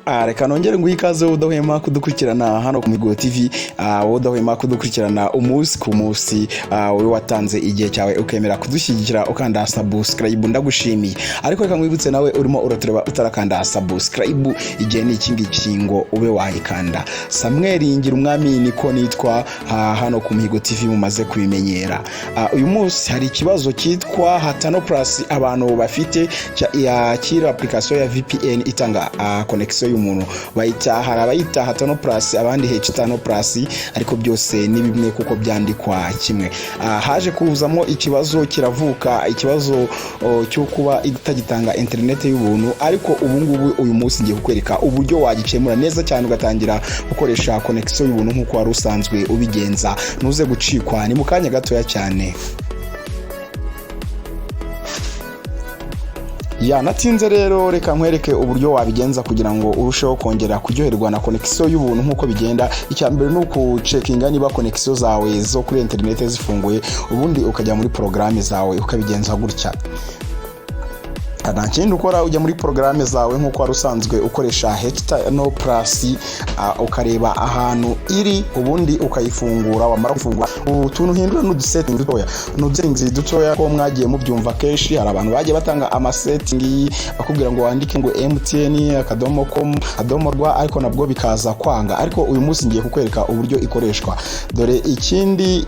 Reka nongere nguhe ikaze wowe udahwema kudukurikirana hano ku Mihigo TV, wowe udahwema kudukurikirana umunsi ku munsi, wowe watanze igihe cyawe ukemera kudushyigikira ukanda subscribe, ndagushimiye. Ariko reka nkwibutse nawe urimo uratureba utarakanda subscribe, igihe ni iki ngiki ngo ube wayikanda. Samuel Ngirumwami niko nitwa, hano ku Mihigo TV mumaze kubimenyera. Uyu munsi hari ikibazo cyitwa Hatano Plus abantu bafite yakira application ya VPN itanga connection y'umuntu bayita, hari abayita Hatano Plus, abandi H5 Plus, ariko byose ni bimwe kuko byandikwa kimwe. Haje kuzamo ikibazo, kiravuka ikibazo cyo kuba itagitanga internet y'ubuntu, ariko ubu ngubu uyu munsi ngiye kukwereka uburyo wagikemura neza cyane ugatangira gukoresha connection y'ubuntu nk'uko wari usanzwe ubigenza. Ntuze gucikwa, ni mu kanya gatoya cyane. Ya natinze rero, reka nkwereke uburyo wabigenza kugira ngo urusheho kongera kuryoherwa na connection y'ubuntu nk'uko bigenda. Icya mbere ni ukucekinga niba connection zawe zo kuri internet zifunguye, ubundi ukajya muri porogaramu zawe ukabigenza gutya. Nta kindi ukora, ujya muri porogaramu zawe nk'uko wari usanzwe ukoresha H5 Plus, ukareba ahantu iri, ubundi ukayifungura. Wamara gufungura, utuntu uhindura n'udusetting dutoya, n'udusettings dutoya ko mwagiye mubyumva kenshi. Hari abantu bagiye batanga amasetting bakubwira ngo wandike ngo MTN akadomo com akadomo rwa, ariko nabwo bikaza kwanga. Ariko uyu munsi ngiye kukwereka uburyo ikoreshwa. Dore ikindi,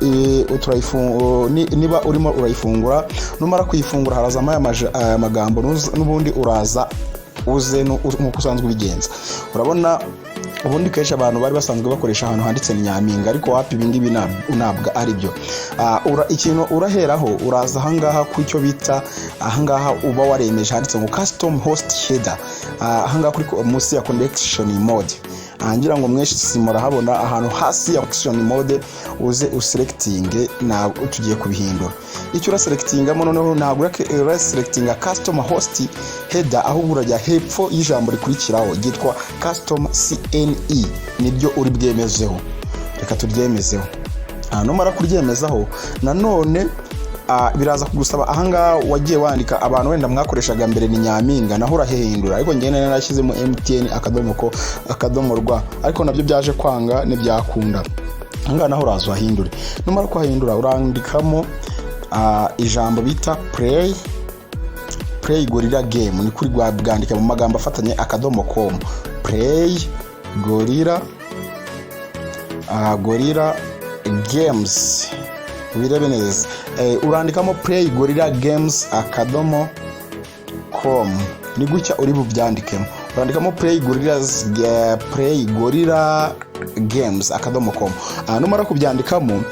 niba urimo urayifungura, numara kuyifungura harazamo aya magambo, n'ubundi uraza uze nk'uko usanzwe ubigenza. Urabona ubundi kenshi abantu bari basanzwe bakoresha ahantu handitse ni Nyampinga, ariko wapi, ibi ngibi ntabwo ari byo. Ikintu uraheraho, uraza ahangaha ku cyo bita ahangaha uba waremeje handitse ngo custom host header, ahangaha kuri munsi ya connection mode. Ngira ngo mwese murahabona ahantu hasi ya connection mode, uze uselectinge. Ntabwo tugiye kubihindura. Icyo uraselectingamo noneho, ntabwo uraselectinga custom host header, ahubwo urajya hepfo y'ijambo rikurikiraho ryitwa custom CNE, nibyo uri bwemezeho. Reka turyemezeho. Numara kuryemezaho nanone, biraza kugusaba ahangaha wagiye wandika. Abantu wenda mwakoreshaga mbere ni Nyampinga, naho urahindura, ariko njyewe nari narashyizemo MTN akadomo ko akadomo rwa, ariko nabyo byaje kwanga, ntibyakunda. Ahangaha naho uraza uhahindure. Numara kuhahindura, urandikamo ijambo bita play gorilla game, ni kuri bwandika mu magambo afatanye, akadomo com, play gorilla, gorilla games. Ubirebe neza, urandikamo play gorilla games akadomo com, ni gutya uri bubyandikemo. Urandikamo play gorilla games akadomo com. Numara kubyandikamo,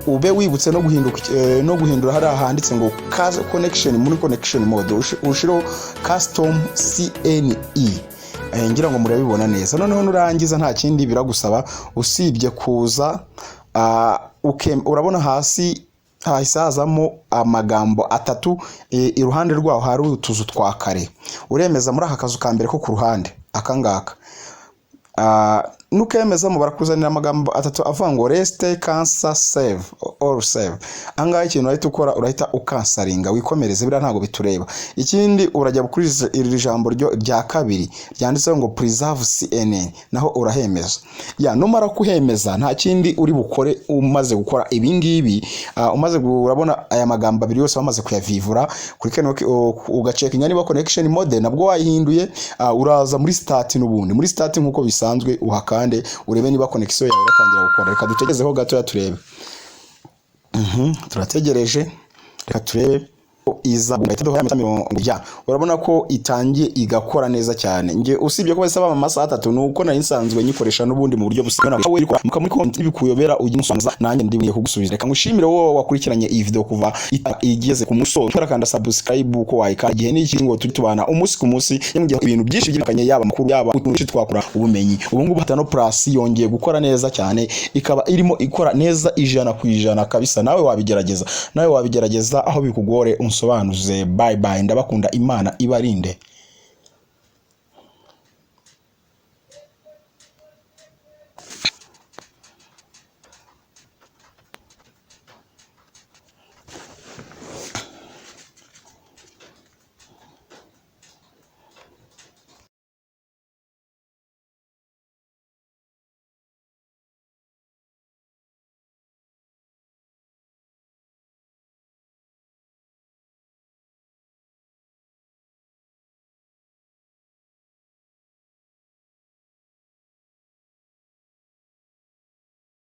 ube wibutse no guhinduka, no guhindura hariya handitse ngo connection, muri connection mode ushireho custom CNE. Ngira ngo murabibona neza. Noneho nurangiza, nta kindi biragusaba usibye kuza, urabona hasi hahise hazamo amagambo atatu, iruhande rwaho hari utuzu twa kare. Uremeza muri aka kazu ka mbere ko ku ruhande aka ngaka. Nukemezamo barakuzanira amagambo atatu avuga ngo rest, cancel, save or save. Ahangaha ikintu urahita ukora, urahita ukansaringa wikomereze, biriya ntabwo bitureba. Ikindi, urajya kuri iri jambo ryo rya kabiri ryanditseho ngo preserve CNE, naho urahemeza. Ya numara kuhemeza, nta kindi uri bukore. Umaze gukora ibi ngibi, umaze urabona aya magambo abiri yose wamaze kuyavivura kuri kano, ugacekinga niba connection mode nabwo wayihinduye, uraza muri start, n'ubundi muri start nk'uko bisanzwe uhakande urebe niba connection yawe iratangira gukora. Reka dutegerezeho gatoya turebe. Turategereje, reka turebe iza mirongo ya. Urabona ko itangiye igakora neza cyane. Nge usibye ko basaba amasaha 3, ni uko nari nsanzwe nyikoresha n'ubundi mu buryo busanzwe. Muri comment bikuyobera ujye umusobanza, nanjye ndibuye kugusubiza. Reka ngushimire wowe wakurikiranye iyi video kuva igeze ku musozo. Urakanda subscribe uko wayikanda. Igihe ni iki ngo tujye tubana umunsi ku munsi mu gihe ibintu byinshi byitandukanye, yaba amakuru, yaba utuntu twakora ubumenyi. Ubu ngubu Hatano Plus yongeye gukora neza cyane, ikaba irimo ikora neza 100% kabisa. Nawe wabigerageza, nawe wabigerageza, aho bikugore unsobanuze. Bye bye, ndabakunda, Imana ibarinde.